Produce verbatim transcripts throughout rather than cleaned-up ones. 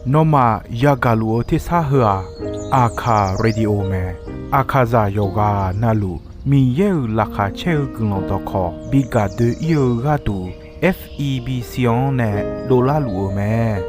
Nawmaf yagaq luf-eu tersar heu-aq, Aqkaq Radio mae. Aqkaqzaq yawqghaq navluf Miqyaer-euq laqkhaq caer-eu guiqlanq dawqkawq bi gaq doe-ir-eu gharduq, F E B C-anr nae dovlar luf-eu mae.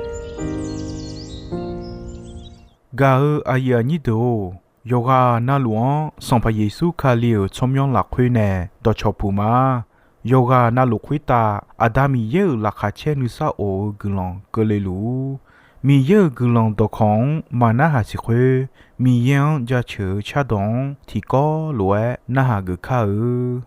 Gaq-eu aqyuif aqnyir deuq-or, yawqghaq navluf-anr Sanqpaq Yeqsur Kali-euq tsawrmyanr lafkhoer nae dawqcawq puq ma. Yawqghaq navluf khoertav Aqda Miqyaer-euq laqkhaq caer nuisar of-eu guiqlanq keuvle luf-ur. Miqyaer-euq guiqlanq dawqkawq-anr maqnarhaq siq khoer, Miqyaer-anr jaceuq-eu cardawq-anr tiqkawv lof-aer narhaq geuf kar-eu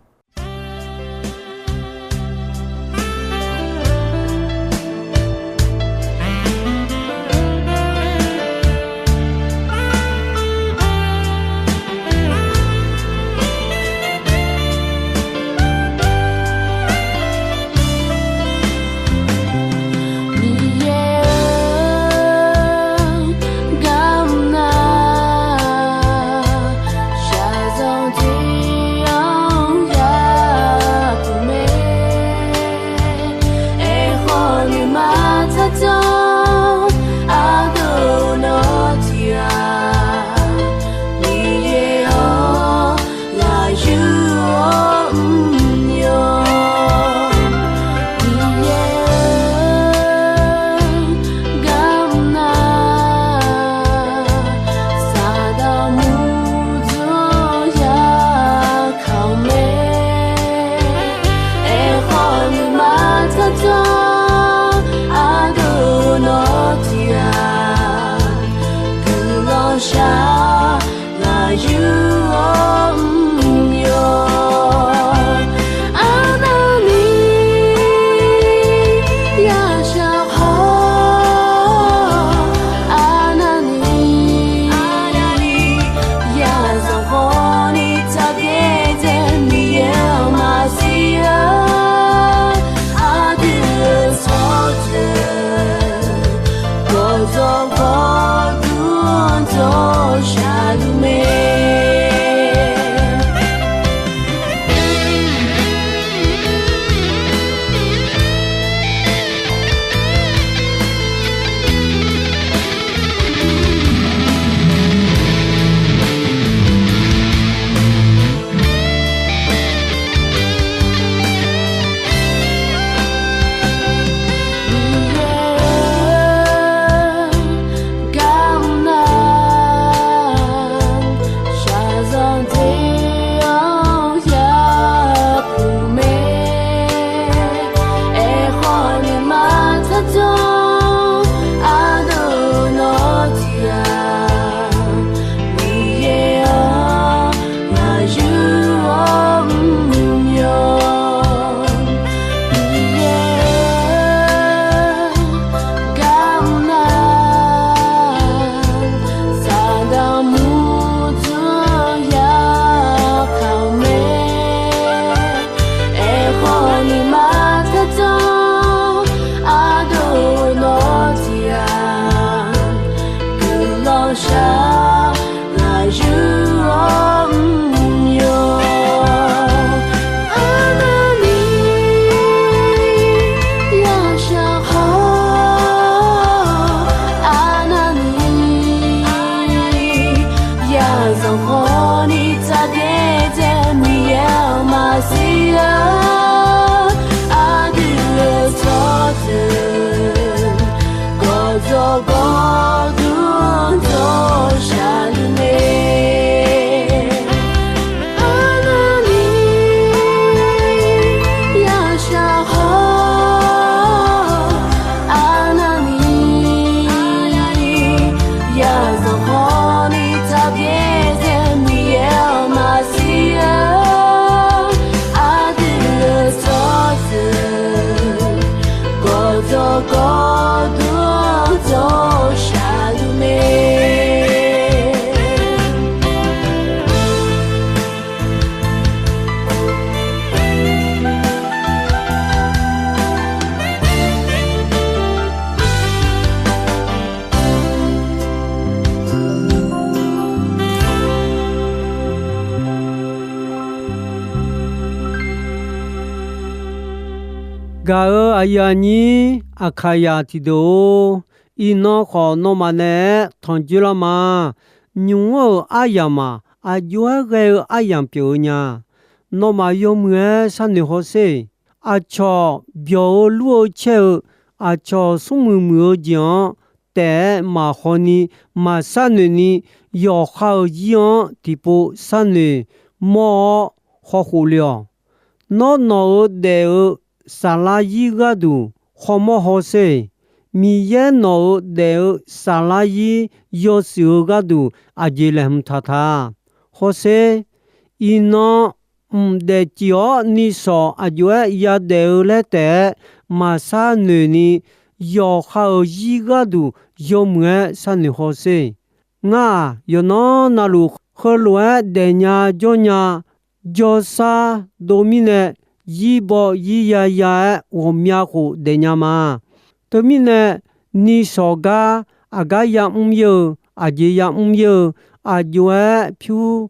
Gaq-euq aqyuif aqnyir Aqkaqyaq tiqdeuq-or, iqnan khawf nawmaf naeq-aer tanqjoerlar ma. Nymq-mr-euq aryamq-aq, aqjox-aer ghae-eu aryamq pyeuf-eu nya. Nawmaf yawmuiq-aer sharnoeq hawsher. Aqcawq byawq-eu lur-eu caer-eu, aqcawq smrmuiq muiq-eu jeq-anr taef-aer maqhaw ni, maqsharnoeq ni, yawqha-euq zir-anr tiqpov sharnoeq mawr-awr hawkhof le-awq. Nawr nawq-euq daef-eu saflar zir gharduq khawmawr hawsher. Miqyaer nawq-euq daef-eu saflar zir yawshuif-eu gharduq aqjeq laeqhmq taq ta. Hawsher, iqnan mqdaef cif-awr nishawq aqjox-aer yadaef-eu laer taef-aer maqshar noeq ni, yawqha-euq zir gharduq yawmuiq-aer sharnoeq hawsher. Ngar-aq, yawqnan navluf heulof-aer daefnya jawrnya, jawrshar dov mirnae, zir baw zir ya ya-aer ghawqmya khof daefnya ma. Teumirnae, nishawq gar aqgar yamr ir-eu, aqjeq yamr ir-eu, aqjox-aer pyur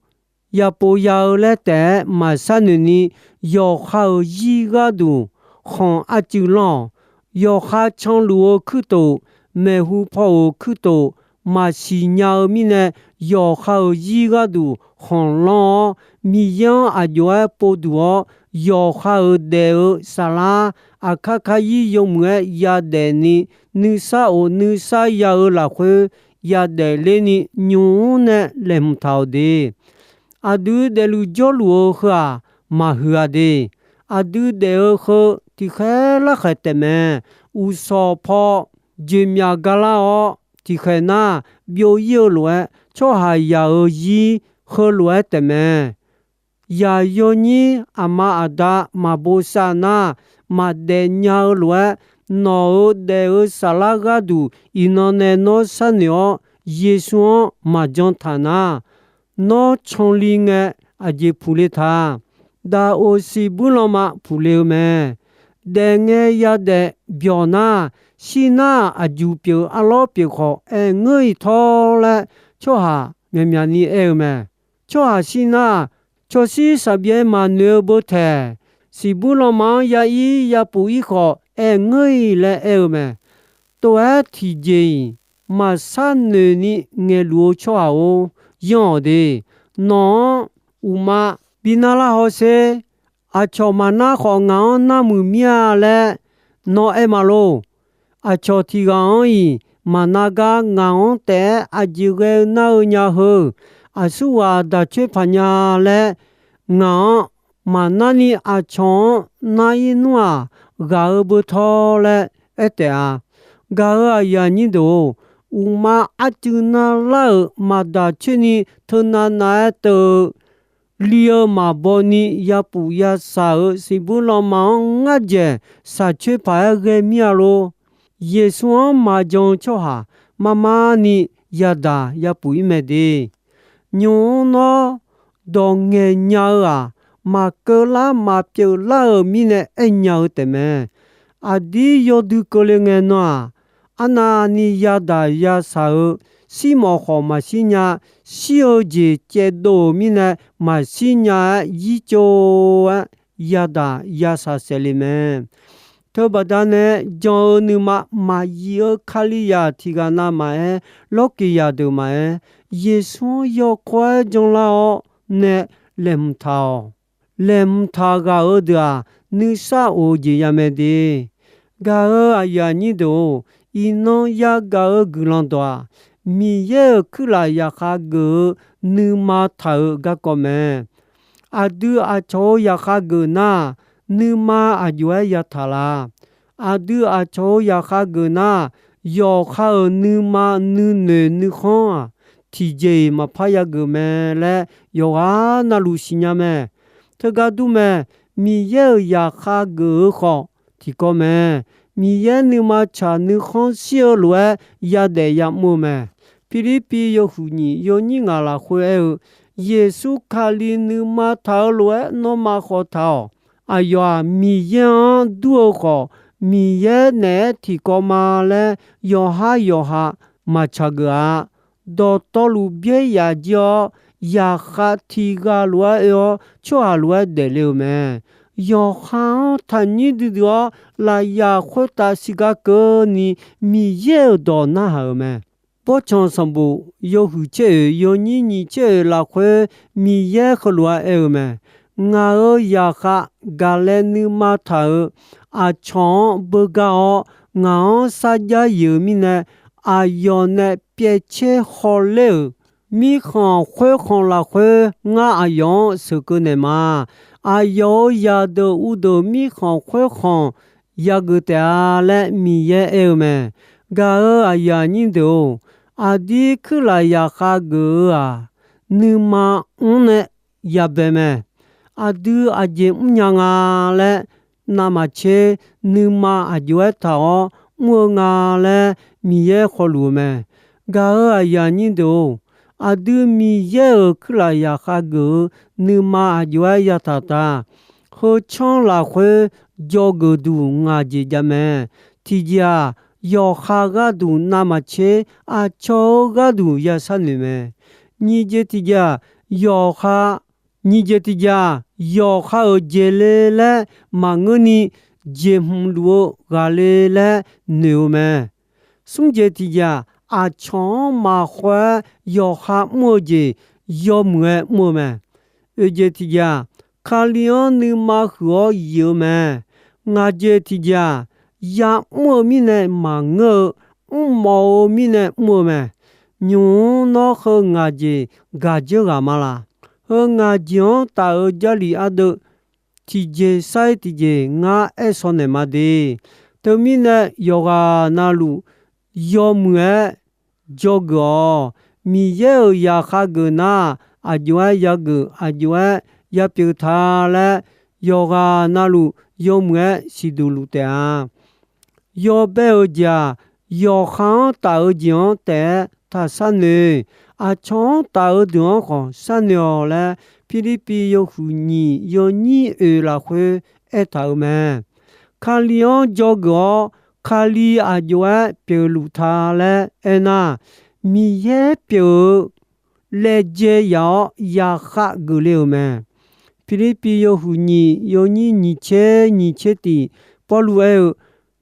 yapov ya-eu laer taef-aer maqshar noeq ni, yawqha-euq zir gharduq khanq arcuiv lanr-awq. Yawqha canluf-eu kuirtof, maeqhu paw-euq kuirtof, maqsiq nya-eu mirnae, yawqha-euq zir gharduq khanq lanr-awr, Miqyaer-anr aqjox-aer povduq-awr, yawqha-euq daef-eu saflar aqkar kar zir yawmuiq-aer yadaef ni, nuisar of nuisar ya-eu lafkhoer yadaef ler ni, nymq-mr nae laeqhmq taq-awq de. Aqdui daefluf jawrluf-eu heu-aq, maqhuiq-a de. Aqdui daef-eu heu tiqkhaer larkhaeq taefmae. Uqshawq paw joeqmyaf galar-awr, tiqkhaeq nar byov ir-eu lof-aer, tsawrhaqzaq-euq zir heulof-aer taefmae. Yaq yawnyir aqma aqda maqbo sav nar, maqdaef nya-eu lof-aer, nawq-euq daef-eu saflar gharduq iqnan nae nawr sharnoeq-awr, Yeqsur-anr maqjan taq nar, nawr canli ngae aqjeq puqle ta. Daqoq siqbuir lanma puqle-eu mae. Daef ngae yadaef byawq nar, shir nar aqjuq pyeuf arlawr pyeuf khawf aer ngeur-iq tawr laer tsawrhaq myaqmyaq ni aer-eu mae. Tsawrhaq shir nar, cawshir shaqbyaev maqnoeq-eu beu taeq, siqbuir lanma-anr ya ir ya puf ir khawf aer ngeur-iq laer aer-eu mae. Tov-aer tiqjeq-iq maqshar noeq ni ngaeqluf-eu tsawrhaq-or, yanr-awq de. Nawq-anr uqma bi narlar hawsher. Aqcawq maqnar khawf ngaq-anr nar muiq mir-a laer nawr aer ma lor. Aqcawq tiq ghaq-anr-iq maqnar gar ngaq-anr taef-aer aqjeq ghae-eu nar-eu nya heu, aqsurghaq daq coer paq nya laer, ngaq-anr maqnar ni aqcawq-anr nar ir nmr-aq, ghaq-eu beu tawr laer aer taef-a. Gaq-euq aqyuif aqnyir deuq-or, uqma arcuiv narlar-euq maqdaq coer ni teunav nav-aer teu-eu li-eu maqbaw ni yapuf yashaq-euq siqbuir lanma-anr ngar dzaeq shaq coer paq-aer ghae mir-a lor. Yeqsur-anr maqjan-eu tsawrhaq marmar ni yadaq yapuf ir mae de. Nymq-mr nawr dawq ngaeq nya-eu-aq, maqkeuv lar maqpyeuf lar-euq mirnae aernya-eu taefmae. Aqdir yawdui keuvle ngae nan-aq, arnavni yadaq yashaq-eu, shirmawf khawf maqshir nya, shir-eu jeq caevdov-euq mirnae maqshir nya-aer yircov-aer yadaq yashaq saef le mae. Teubaqda nae jan-eu nuima maqyif-eu Kalizaq tiq ghaq navmaqaer, lawrkiq zaqdeuq maqaer, Yeqsur-anr yawkawr-aer janlar-awr nae laeqhmq taq-awq. Laeqhmq taq ghaq-eu deuq-aq, nuisar of-eu jeq ya mae de. Gaq-euq aqyuif aqnyir deuq-or, iqnan yagaq-eu guiqlanq dawq-aq, Miqyaer-euq kuirlaf zaqkhav geuf-eu nuima taq-eu garkawv mae. Aqdui aqcawq-euq zaqkhav geuf nar, nuima aqjox-aer yataq la? Aqdui aqcawq-euq zaqkhav geuf nar, yawqha-euq nuima nuinoeq nuikhanr-aq, tiqjeq-iq maqpar yageuf mae laer yawqghaq navluf siqnya mae. Teugar dur mae. Miqyaer-euq zaqkhav geuf-eu khawf tiqkawv mae. Miqyaer nuima tsaq nuikhanr shir-eu lof-aer yadaef yamr-eu mae. Pirlirpiv yawhuiq nyiq yawnyir ngaq lafkhoer aer-eu, Yeqsur Kali nuima taq-eu lof-aer nawmaf khawf taq-awq. Aqyawf-aq, Miqyaer-anr dur-eu khawf, Miqyaer naeq-aer tiqkawv ma laer yawqhar yawqha maqtsaq geuf-a. Dawqtawvluf byaer yaf jir-awr, zaqkhav tiq ghaq lof-aer oe-awr, tsawrhaq lof-aer daefle-euq mae. yawqha-anr taqnyir duidui-awr, lafyaq khoertav siqgar keuvni Miqyaer-euq dawq narhaq-euq mae. Bawrtsanq sanqbof yawhuiq tser oeq yawnyir nyiq tser oeq lafkhoer Miqyaer heulof-aer aer-eu mae. Ngaq-euq zaqkhav gaqlae nuima taq-euq aqcawq-anr beugar-awr, ngaq-anr sarjax yif-euq mirnae, aqyawf nae pyaevtser hawler-euq mirkhanq khoerkhanq lafkhoer ngar aqyawf-anr sheuqkeuv naeq ma. Aqyawf-euq zaqdeuq uvdeuq mirkhanq khoerkhanq yageuf taef-a laer Miqyaer aer-eu mae. Gaq-euq aqyuif aqnyir deuq-or, aqdir kuirlaf zaqkhav geuf-eu-aq, nuima mr nae yabae mae. Aqdui aqjeq mrnya nga laer navmaqtser nuima aqjox-aer taq-awr mr-eu nga laer Miqyaer khawluf-eu mae. Gaq-euq aqyuif aqnyir deuq-or, aqdui Miqyaer-euq kuirlaf zaqkhav geuf-eu nuima aqjox-aer yataq taq. Heu tsanr lafkhoer dzawgeuf duq ngaq jeq jav mae. Tiqjeq-aq, yawqha gharduq navmaqtser aqcawq-eu gharduq ya sharnoeq mae. Nyiq jeq tiqjeq-aq, yawqha, nyiq jeq tiqjeq-aq, yawqha-euq jeq le laer maqngeurni, jeqhmq luf-eu ghaqle laer noeq-eu mae. Smr jeq tiqjeq-aq, aqcawq-anr maqhaw-aer yawqha mr-eu jeq yawmuiq-aer mr-eu mae. Oeq jeq tiqjeq-aq, Kali-anr nuima huiq-awr yif-eu mae. Ngaq jeq tiqjeq-aq, ya'mr-eu mirnae maqngeur-eu, mrmawf-eu mirnae mr-eu mae. Nymq-mr nawr heu ngaq jeq gaq dzeur ghaq ma laq? Heu ngaq jeq-anr taf-eu Jarlif ardeuv tiqjeq sar-ir tiqjeq ngar aer shaw naeq ma de. Teumirnae yawqghaq navluf yawmuiq-aer dzawgeuf-awq. Miqyaer-euq zaqkhav geuf nar, aqjox-aer yageuf, aqjox-aer yapyeuf ta laer, yawqghaq navluf yawmuiq-aer siqduq luf taef-a. Yawbae-euq jeq-aq, yawqha-anr taf-eu jeq-anr taef-aer taq sharnoeq. Aqcawq-anr taf-eu deuq-anr khawf sharnoeq-awq laer, Pirlirpiv yawhuiq nyiq yawnyir oeq lafkhoer aertaq-euq mae. Kali-anr dzawgeuf-awr, Kali aqjox-aer pyeufluf ta laer aernar, Miqyaer pyeuf-eu laejae yaf-awr yaqkhav geufle-euq mae. Pirlirpiv yawhuiq nyiq yawnyir nyiq tser nyiq tser tiq, Pawrluv aer-eu,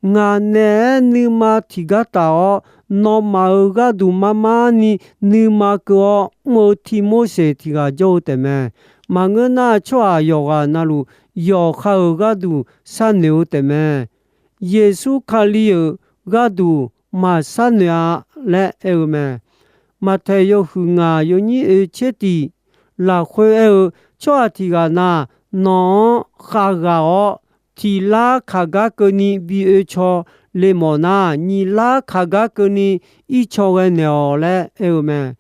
Ngaq naeq-aer nuima tiqgar taf-awr, nawmaf-euq gharduq mar mar ni nuima keuv-awr mr-eu Tivmorseq tiq ghaq jawr-eu taef mae. Maqngeur nar, tsawrhaq yawqghaq navluf yawqha-euq gharduq sharnoeq-eu taef mae. Yeqsur Kali-euq gharduq maqsharnoeq-a laer aer-eu mae. Maqtaeq yawhuiq ngaq yawnyir oeq tser tiq lafkhoer aer-eu, tsawrhaq tiq ghaq na, nawq-anr khavghaq-awr, tiq lar kaq gar keuvni bi oe caw le mawf nar, nyiq lar kaq gar keuvni ir caw ghae naeq-awq laer aer-eu mae.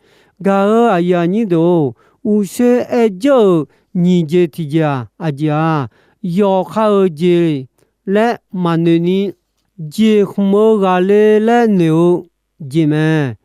Gaq-euq aqyuif aqnyir deuq-or, uqshoe aer jawr-euq nyiq jeq tiqjeq-aq, aqjeq-aq, yawqha-euq jeq laer maqnoeq ni, jeqhmq-eu ghaqle laer noeq-eu jeq mae.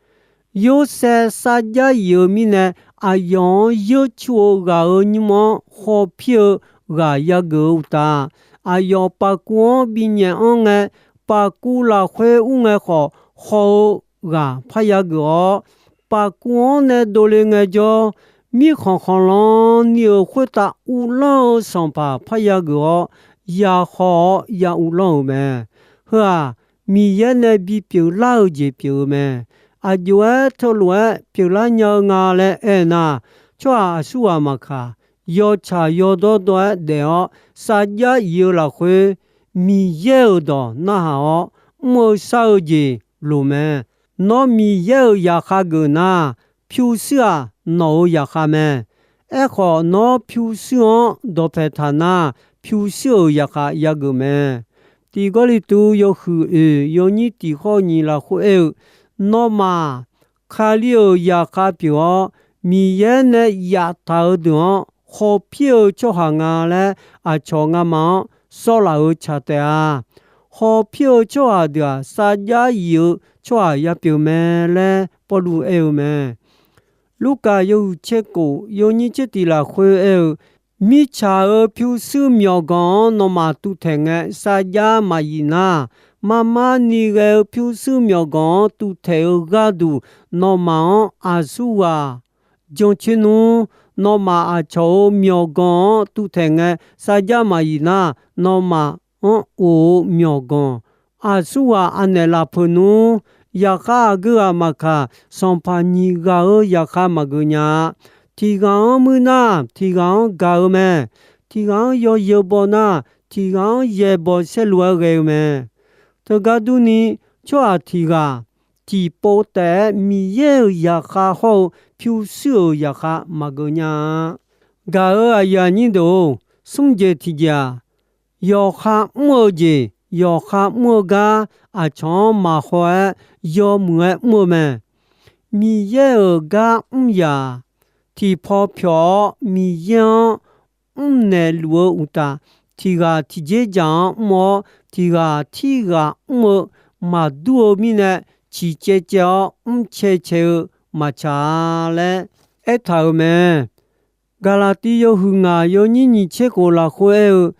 Yorsaev sarjax yif-eu mirnae, aqyawf-anr yeurcur-eu ghaq-euq nymr-anr khawpir-eu ghaq yageuf-eu uqtaf, aqyawf paqkuv-anr binyaef anr ngae, paqkuv lafkhoer ur ngae khawf, haw-eu ghaq parya geuf-awr, paqkuv-anr nae dovle ngaejawr, mirkhanq khanqlan ni-euq khoertav uvlanr-eu sanqpaq parya geuf-awr, ya haw-awr ya uvlanr-euq mae. Heu-aq, Miqyaer nae bipyeuf lar-eu jeq pyeuf-eu mae. Aqjox-aer teulof-aer pyeuflar nya-eu nga laer aernar, tsawrhaq aqsurghaq maqkaq, yawtsaq yawdawr dawr-aer daef-awr sarjax yif-eu lafkhoer, Miqyaer-euq dawq narhaq-awr mr-eu shar-eu jeq loq mae. Nawr Miqyaer-euq zaqkhav geuf nar, pyurshuir-aq nawq-euq zaqkhav mae. Aerkhawf, nawr pyurshuir-anr dawqpae taq nar, pyurshuir-euq zaqkhav yageuf mae. Tiq Gawrliqtu yawhuiq oeq yawnyir tiq hawr nyiq lafkhoer aer-eu, Nawmaf, Kali-euq zaqkhav pyeuf-awr, Miqyaer nae zaftaq-eu deuq-anr khawpir-eu tsawrhaq nga laer aqcawq ngamaf-anr sawrlaf-euq tsaq taef-a. Khawpir-eu tsawrhaq deuq-aq, sarjax yif-eu tsawrhaq yapyeuf mae laer Pawrluv aer-eu mae. Lurkaf yawhuiq tser kof yawnyir tser tiq lafkhoer aer-eu, Mirtsaq-euq pyurshuir myawqganq-anr nawmaf tuvtaeq ngae sarjax maqyif nar, mar mar ni ghae-eu pyurshuir myawqganq-anr tuvtaeq-eu gharduq, nawmaf-anr aqsurghaq jancoer nmr. nawmaf aqcawq-euq myawqganq-anr tuvtaeq ngae sarjax maqyif nar, nawmaf-anr of-eu myawqganq aqsurghaq anaeq lafpeuq nmr. Zaqkhav aqgeu ghaq maqkaq, sanqpaq nyiq ghaq-euq zaqkhav maqgeuf nya-a. Tiq ghaq-anr muir nar, tiq ghaq-anr gaq-eu mae. Tiq ghaq-anr yawzeu baw nar, tiq ghaq-anr yaebaw saerlu-aer ghae-eu mae. Teugar durni, tsawrhaq tiq ghaq tiqpov taef-aer Miqyaer-euq zaqkhav hawr-eu pyurshuir-euq zaqkhav maqgeuf nya-a. Gaq-euq aqyuif aqnyir deuq-or, smr jeq tiqjeq-aq, yawqha mr-eu jeq, yawqha mr-eu gar aqcawq-anr maqhaw-aer yawmuiq-aer mr-eu mae. Miqyaer-euq gar mr yaq, tiqpaw pyawq-awr Miqyaer-anr mrnaeq luf-eu uqtaf, tiq ghaq tiqjeq dzaq-anr mr-awr, tiq ghaq tirghaq mr-eu maqdur-eu mirnae, ciqcaev caev-awr mrcae cae-eu maqtsaq-a laer aertaq-euq mae. Gaqlaqtiv yawhuiq ngaq yawnyir nyiq tser khof lafkhoer aer-eu,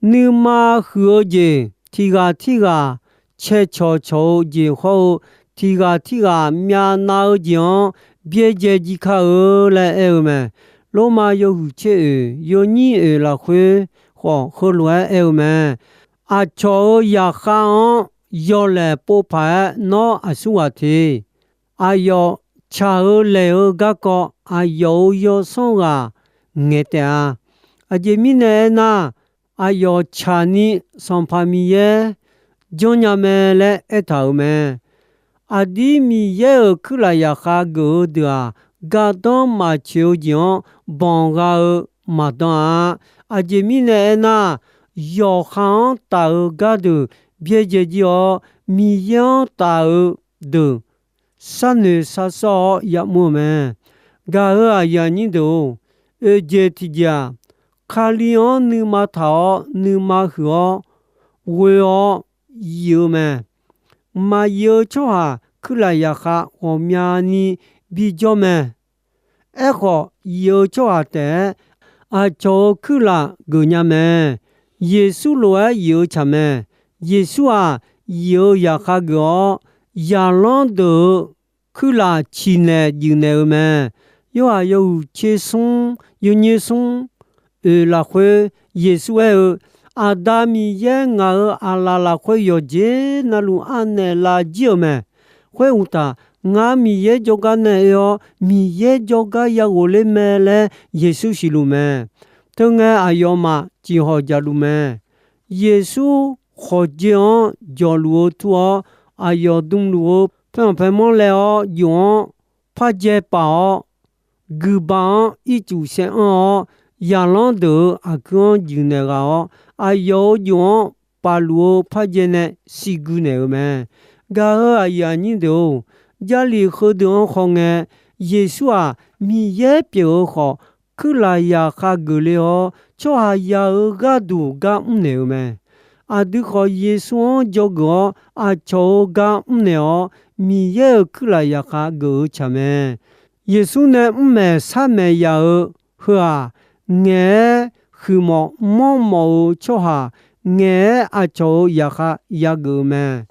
nuima huiq-eu jeq tiq ghaq tirghaq cae cawqcawq-eu jeq hawr-eu, tiq ghaq tirghaq myavnav-eu jeq-anr byaerdzae jir kar-eu laer aer-eu mae. Lormav yawhuiq tser oeq yawnyir oeq lafkhoer khawf heulof-aer aer-eu mae. Aqcawq-euq zaqkhav-anr yawlaeq pov paq-aer nawr aqsurghaq te. Aqyawf tsaq-eu laeq-eu garkawv aqyawf-euq yawsanr ghaq ngaeq taef-a. Aqjeq mirnae aernar, aqyawf tsaqni Sanqpaq Miqyaer janrnya mae laer aertaq-euq mae. Aqdir Miqyaer-euq kuirlaf zaqkhav geuf-eu deuq-aq, gardanr maqtsoeq-eu jeq-anr banq gha-eu maqdan-a. Aqjeq mirnae aernar, yawqha-anr taf-eu gardeuq byaerdzae jir-awr, Miqyaer-anr taf-eu deuq sharnoeq sharsawr-awr ya'mr-eu mae. Gaq-euq aqyuif aqnyir deuq-or, oeqjeq tiqjeq-aq, Kali-anr nuima taq-awr nuima huiq-awr ghoe-awr yif-eu mae. Maqyif-eu tsawrhaq kuirlaf zaqkhav ghawqmyani bijawr mae. Aerkhawf, yif-eu tsawrhaq taef-aer aqcawq-euq kuirlaf geufnya mae. Yeqsur lof-aer yif-eu tsaq mae. Yeqsur-aq, yif-eu zaqkhav geuf-awr, zaqlanr deuq-euq kuirlaf ciqnaeq juifnaeq-eu mae. Yorhaq yawhuiq tser smr, yawnyir smr oeq lafkhoer Yeqsur aer-eu, Aqda Miqyaer ngaq-euq aqlaf lafkhoer yawqjeq navluf anaeq laf jir-euq mae. Khoeruqtaf, ngar Miqyaer jawrgar nae oe-awr, Miqyaer jawrgar ya ghofler mae laer Yeqsur siqluf mae. Teungae aqyawfmaf ciqhawq jaqluf mae. Yeqsur khawqdzae-anr jawqluf-eu tur-awr, aqyawf dmluf-eu paeanq paemanr laev-awr jof-anr pardzae paf-awr, guiqbaq-anr ircuf saev anr-awr, zaqlanr deuq-euq aqkuir-anr juifnaeq ghaq-awr, aqyawf-euq jof-anr pafluf-eu pardzae nae siqgui naeq-euq mae. Gaq-euq aqyuif aqnyir deuq-or, Jarlif heudeuq-anr khawf ngae, Yeqsur-aq, Miqyaer pyeuf-eu khawf, kuirlaf zaqkhav geufle-awr, tsawrhaqzaq-euq gharduq gar mrnaeq-eu mae. Aqdui khawf, Yeqsur-anr dzawgeuf-awr, aqcawq-euq gar mrnaeq-awr, Miqyaer-euq kuirlaf zaqkhav geuf-eu tsaq mae. Yeqsur nae mrmaeq sharmaeq yaf-eu heu-aq, ngaeq-aer huiqmawf manrmawf-eu tsawrhaq, ngaeq-aer aqcawq-euq zaqkhav yageuf-eu mae.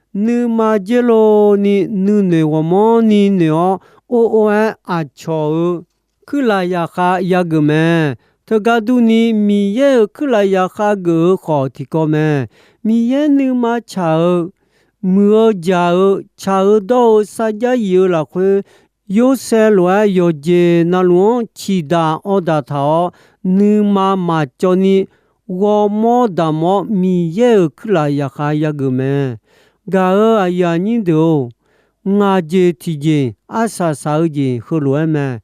Nuima dzer loni nuinoeq ghawqmanrni noeq-awr, or or-aer aqcawq-euq kuirlaf zaqkhav yageuf mae. Teugar durni, Miqyaer-euq kuirlaf zaqkhav geuf-eu khawf tiqkawv mae. Miqyaer nuima tsaq-eu, muiq-eu jaq-eu, tsaq-eu dawr-eu sarjax yif-eu lafkhoer, Yorsaev lof-aer yawqjeq navluf-anr ciqdaq awrdaq taq-awr, nuima maqcawv ni ghawrmawr damq-awr Miqyaer-euq kuirlaf zaqkhav yageuf mae. Gaq-euq aqyuif aqnyir deuq-or, ngaq jeq tiqjeq arsaq saq-eu jeq heulof-aer mae.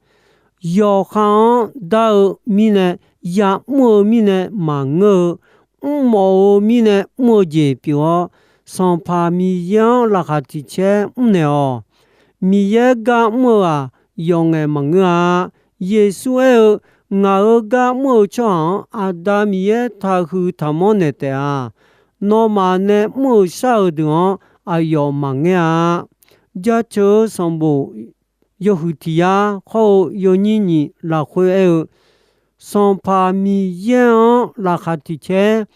Yawqha-anr dar-eu mirnae, ya'mr-eu mirnae maqngeur-eu, mrmawf-eu mirnae mr-eu jeq pyeuf-awr, Sanqpaq Miqyaer-anr laqkhaq tiq caer mrnaeq-awq. Miqyaer gar mr-eu-aq, yawf ngaeq maqngeur-a. Yeqsur aer-eu, Ngaq-euq gar mr-eu tsawrhaq-anr Aqda Miqyaer taqhuiq taqmanr naeq taef-a. Nawmaf nae mr-euq shar-euq deuq-anr aqyawf maqngaer-a. Jaceuq-eu sanqbof yawhuiq tiq yar khawr-eu yawnyir nyiq lafkhoer aer-eu, Sanqpaq Miqyaer-anr laqkhaq tiq caer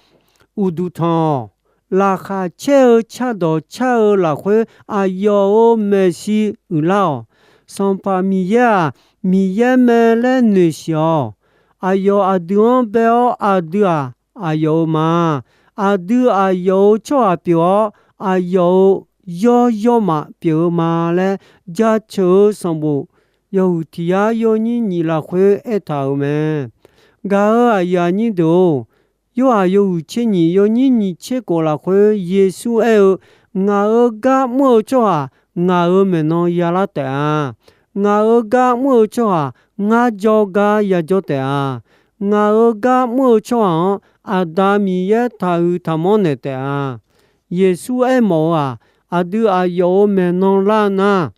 uqduq tanq-awq. Laqkhaq caer-eu cardawq car-eu lafkhoer aqyawf-euq maeqshi uiqlar-awq. Sanqpaq Miqyaer-aq, Miqyaer mae laer noeqsiq-awq. Aqyawf aqdui-anr bae-awr, aqdui-aq, aqyawf-euq ma. Aqdui aqyawf-euq tsawrhaq pyeuf-awr, aqyawf-euq yawr yawrmaf pyeuf-eu ma laer, jaceuq-eu sanqbof yawhuiq tiq yar yawnyir nyiq lafkhoer aertaq-euq mae. Gaq-euq aqyuif aqnyir deuq-or, Yorhaq yawhuiq tser nyiq yawnyir nyiq tser khof lafkhoer Yeqsur aer-eu, Ngaq-euq gar mr-eu tsawrhaq ngaq-euq maeqnan yalar taef-a. Ngaq-euq gar mr-eu tsawrhaq ngar jawrgar yajawr taef-a. Ngaq-euq gar mr-eu tsawrhaq-anr Aqda Miqyaer taqhuiq taqmanr naeq taef-a. Yeqsur aermawf-eu-aq, aqdui aqyawf-euq maeqnan lar nar,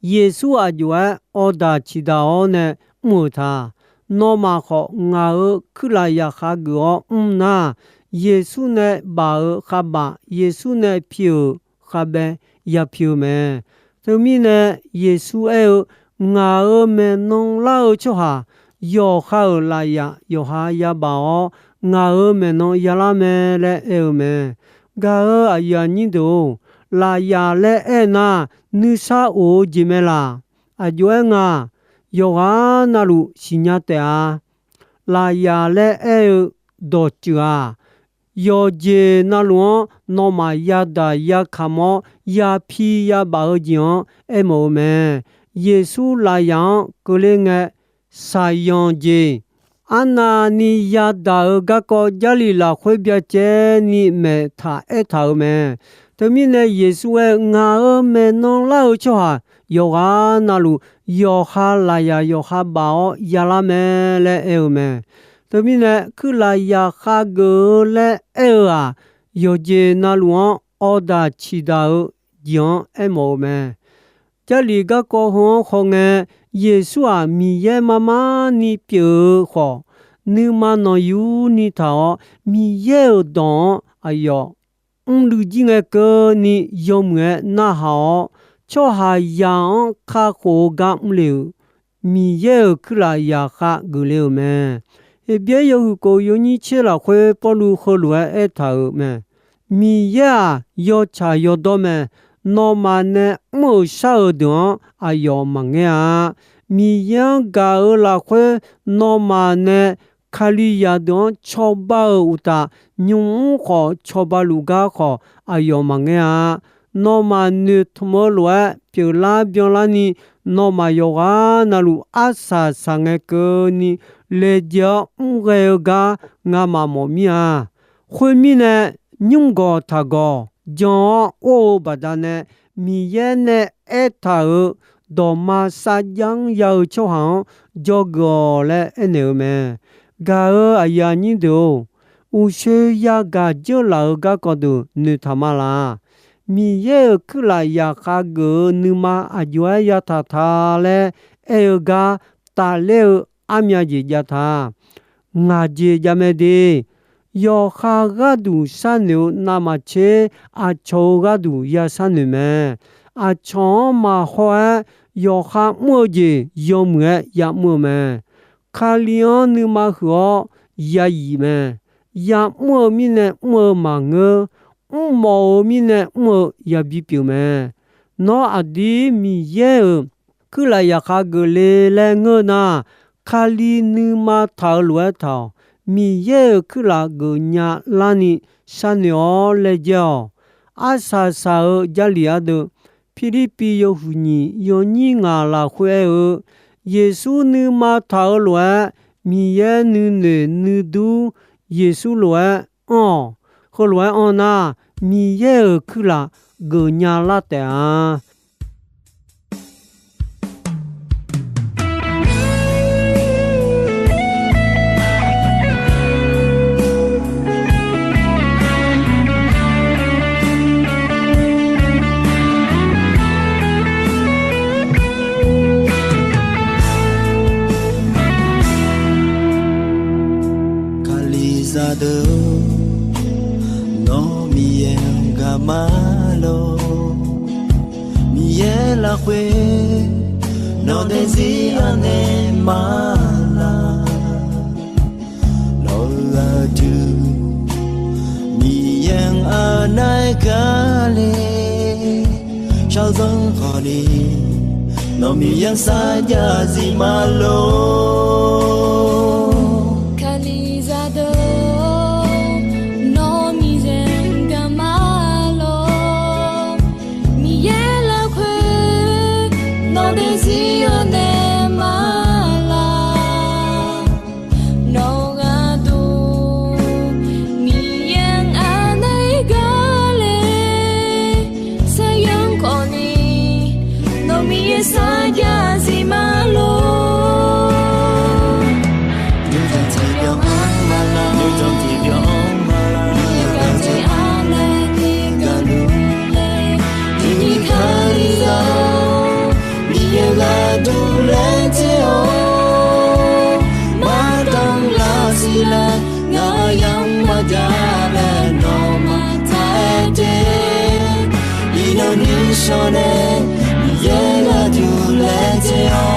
Yeqsur aq jov-aer awrdaq ciqdaq-awr nae mr-euq ta. Nawmaf khawf ngaq-euq kuirlaf yaqkhav geuf-awr mr nar, Yeqsur nae baf-euq khavbaf, Yeqsur nae pi-euq khavbae yapi-eu mae. Teumirnae Yeqsur aer-eu, Ngaq-euq maeqnan lar-eu tsawrhaq yawqha-euq lafyaf yawqha yabaf-awr, ngaq-euq maeqnan yalar mae laer aer-eu mae. Gaq-euq aqyuif aqnyir deuq-or, lafyaf laer aer nar, nuisar of-eu jeq mae laq. Aq jov-aer nga, yawqghaq navluf siqnya taef-a. Lafyaf laer aer-eu dawqtsuif-aq, yawqjeq navluf-anr nawmaf yadaq yakaq mawr yapi yabaf-eu jeq-anr aermawf-eu mae. Yeqsur lafyaf-anr keuvler ngae, saqyanq jeq arnavni yadaq-euq garkawv Jarlif lafkhoer byacaevni maeq taq aertaq-euq mae. Teumirnae Yeqsur aer-eu, Ngaq-euq maeqnan lar-eu tsawrhaq yawqghaq navluf yawqha lafyaf yawqha baf-awr yalar mae laer aer-eu mae. Teumirnae kuirlaf yaqkhav geuf-eu laer aer-eu-aq, yawqjeq navluf-anr awrdaq ciqdaq-eu jeq-anr aermawf-eu mae. Jarlif garkawv heu-anr khawngae, Yeqsur-aq Miqyaer mar mar ni pyeuf-eu khawf, nuima nanqyurni taq-awr Miqyaer-euq dawq-anr aqyawf mrluiv jir ngae keuvni yawmuiq-aer narhaq-awr, tsawrhaqzaq-anr kakhof-eu gar mrle-euq Miqyaer-euq kuirlaf yaqkhav geufle-euq mae. Heqbyaer yawhuiq kof yawnyir tser lafkhoer Pawrluv heulof-aer aertaq-euq mae. Miqyaer-aq, yawtsaq yawdawr mae. Nawmaf nae mr-euq shar-euq deuq-anr aqyawf maqngaer-a. Miqyaer-anr gaq-euq lafkhoer nawmaf nae Kalizaq deuq-anr cawba-euq uqtaf, nymq-mr khawf cawba luf gar khawf aqyawf maqngaer-a. Nawmaf noeqtmq-eu lof-aer pyeuflar byanlarni, nawmaf yawqghaq navluf arsaq saqngae keuvni laejae-awr mr ghae-eu gar ngamaf mawf mir-a. Khoermirnae, nymr gawq taq gawq jan-awr or-eu baqdanae, Miqyaer nae aertaq-euq dawqma sarjax-anr ya-eu tsawrhaq-anr dzawgeuf-awq laer aernaeq-eu mae. Gaq-euq aqyuif aqnyir deuq-or, uqshoe yagaq dzeurlaf-eu garkawv deuq noeqtaq ma laq. Miqyaer-euq kuirlaf yaqkhav geuf-eu nuima aq jov-aer yataq ta laer aer-eu gar tafler-eu armya jeq jav ta. Ngaq jeq jav mae de. Yawqha gharduq sharnoeq-eu navmaqtser aqcawq-euq gharduq ya sharnoeq mae. Aqcawq-anr maqhaw-aer yawqha mr-eu jeq yawmuiq-aer yamr-eu mae. Kali-anr nuima huiq-awr yayif mae. Yamr-eu mirnae mr-eu maqngeur. Mrmawf-euq mirnae mr-eu yabi pyeuf mae. Nawr aqdir Miqyaer-euq kuirlaf yaqkhav geufle laer ngeur nar, Kali nuima taq-eu lof-aer taq-awq. Miqyaer-euq kuirlaf geufnya larni sharnoeq-awr laejae-awq. Arsaq saq-eu Jarlif ardeuv, Pirlirpiv yawhuiq nyiq yawnyir ngaq lafkhoer aer-eu, Yeqsur nuima taq-eu lof-aer Miqyaer nuinoeq nuidur Yeqsur lof-aer anr-awq. Heulof-aer anr nar, Miqyaer-euq kuirlaf geufnya lar taef-a. Kalizaq deuq-or, nawr Miqyaer-anr gaq ma lor. Miqyaer lafkhoer nawq daefzir anaeq ma laq. Nawq-euq aqdui Miqyaer-anr anaeq kale, shaqzanr khawf ni Nawq Miqyaer-anr sarjax zif ma lor. Kalizaq deuq-or, nawq Miqyaer-anr gaq ma lor. Miqyaer lafkhoer nawq daefzir-eu naeq ma laq. Nawq gharduq Miqyaer-anr aqnae gaq le. Saqyanr khawfni nawq Miqyaer sarjax zif ma lor. Nuijan tiqbyan-anr ma laq, nuijan tiqbyan-anr ma laq, Miqyaer gaq jeq aqnae ni gaq luf le. Tiqni Kalizaq-or, Miqyaer gharduq laejae-awr, mardanr lar siqlar, ngaq yamq maqjav laer nawmaf taq-aer de. Iqnan ni shawr nae Miqyaer gharduq laejae-awr.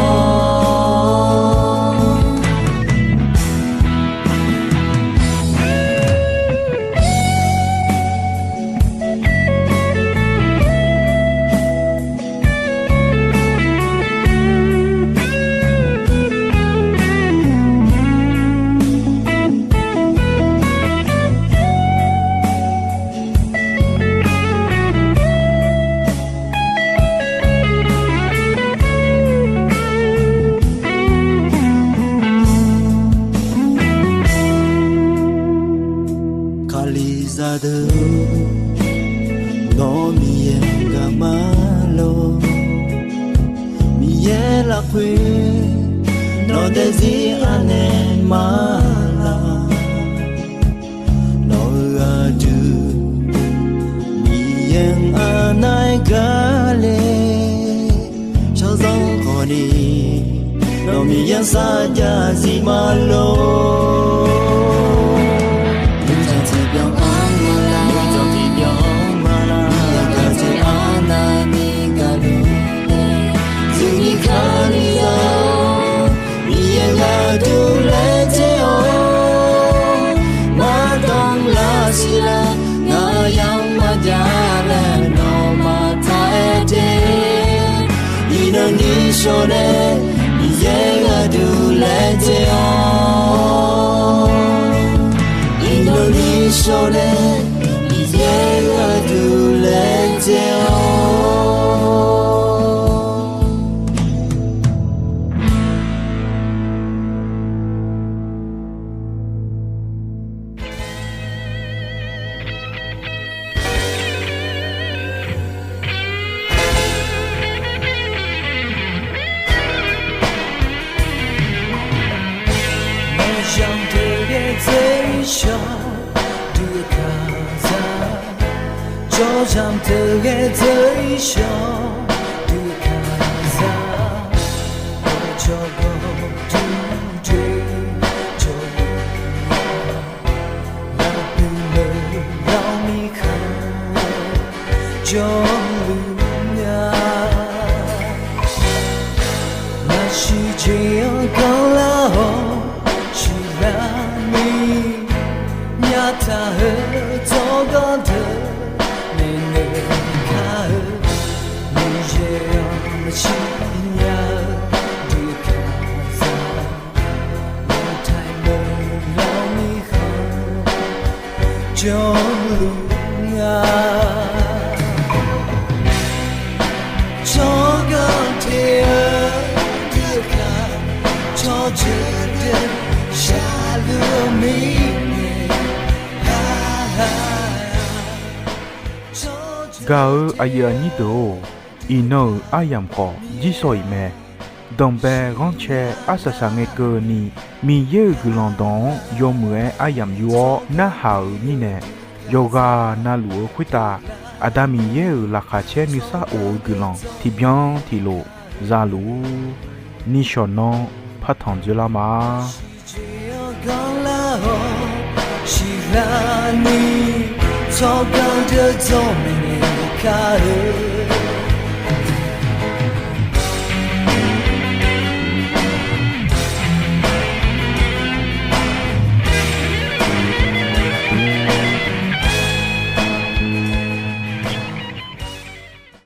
Kalizaq deuq, nawq Miqyaer gaq ma lor. Miqyaer lafkhoer nawq daefzir aqnae ma laq. Nawq-eu aqdui Miqyaer-anr aqnae gaq le. Shawrzanr khawfni nawq Miqyaer-anr sarjax zif ma lor. Nuijan tiqbyan-anr ma laq, nuijan tiqbyan-anr ma laq, Miqyaer gaq jeq aqnae ni gaq luf le. Tiqni Kalizaq-or, Miqyaer gharduq laejae-awr, mardanr lar siqlar, ngaq yamq maqjav laer nawmaf taq-aer de. Iqnan ni shawr nae Miqyaer gharduq laejae-awr. Iqnan ni shawr nae Miqyaer gharduq laejae-awr. Nawq zanq deuq ghae dzer-ir shawq dui-eu Kalizaq, jawrzaq deuq ghae dzer-ir shawq dui-eu Kalizaq, jawrgawv duq dzoer jawrluf-a, lafpuq lawq lawq mirkhanq jawrluf-a. Naqsiq jeq-anr ganrlar-awr siqlar ni, nyaftaq-eu tsawrganr deuq naeq naeq kar-eu, Miqyaer-anr maqsiq nya-eu dui-eu Kalizaq, lawqtaiq-eu lawq mirkhanq jawrluf-a. Tsawrganr te-eu deuq kaq, tsawrjeuq deuq shaqluf-eu mirnae, gaq-eu aqyuif aqnyir deuq-or, iqnan-euq aryamq khawf jirsawq iq mae. Danqbae ghanrcae arsaq saqngae keuvni, Miqyaer-euq guiqlanq dawq-anr yawmuiq-aer aryamq yur-awr narhaq-euq mirnae, yawqghaq navluf-eu khoertav Aqda Miqyaer-euq laqkhaq caer nuisar of-eu guiqlanq tiqbyan tiqlof zaluf-ur. Nishawq nanr partanq dzoerlar ma. Siqlar ni, tsawrganr deuq dzawr maeqnaeq kar-eu.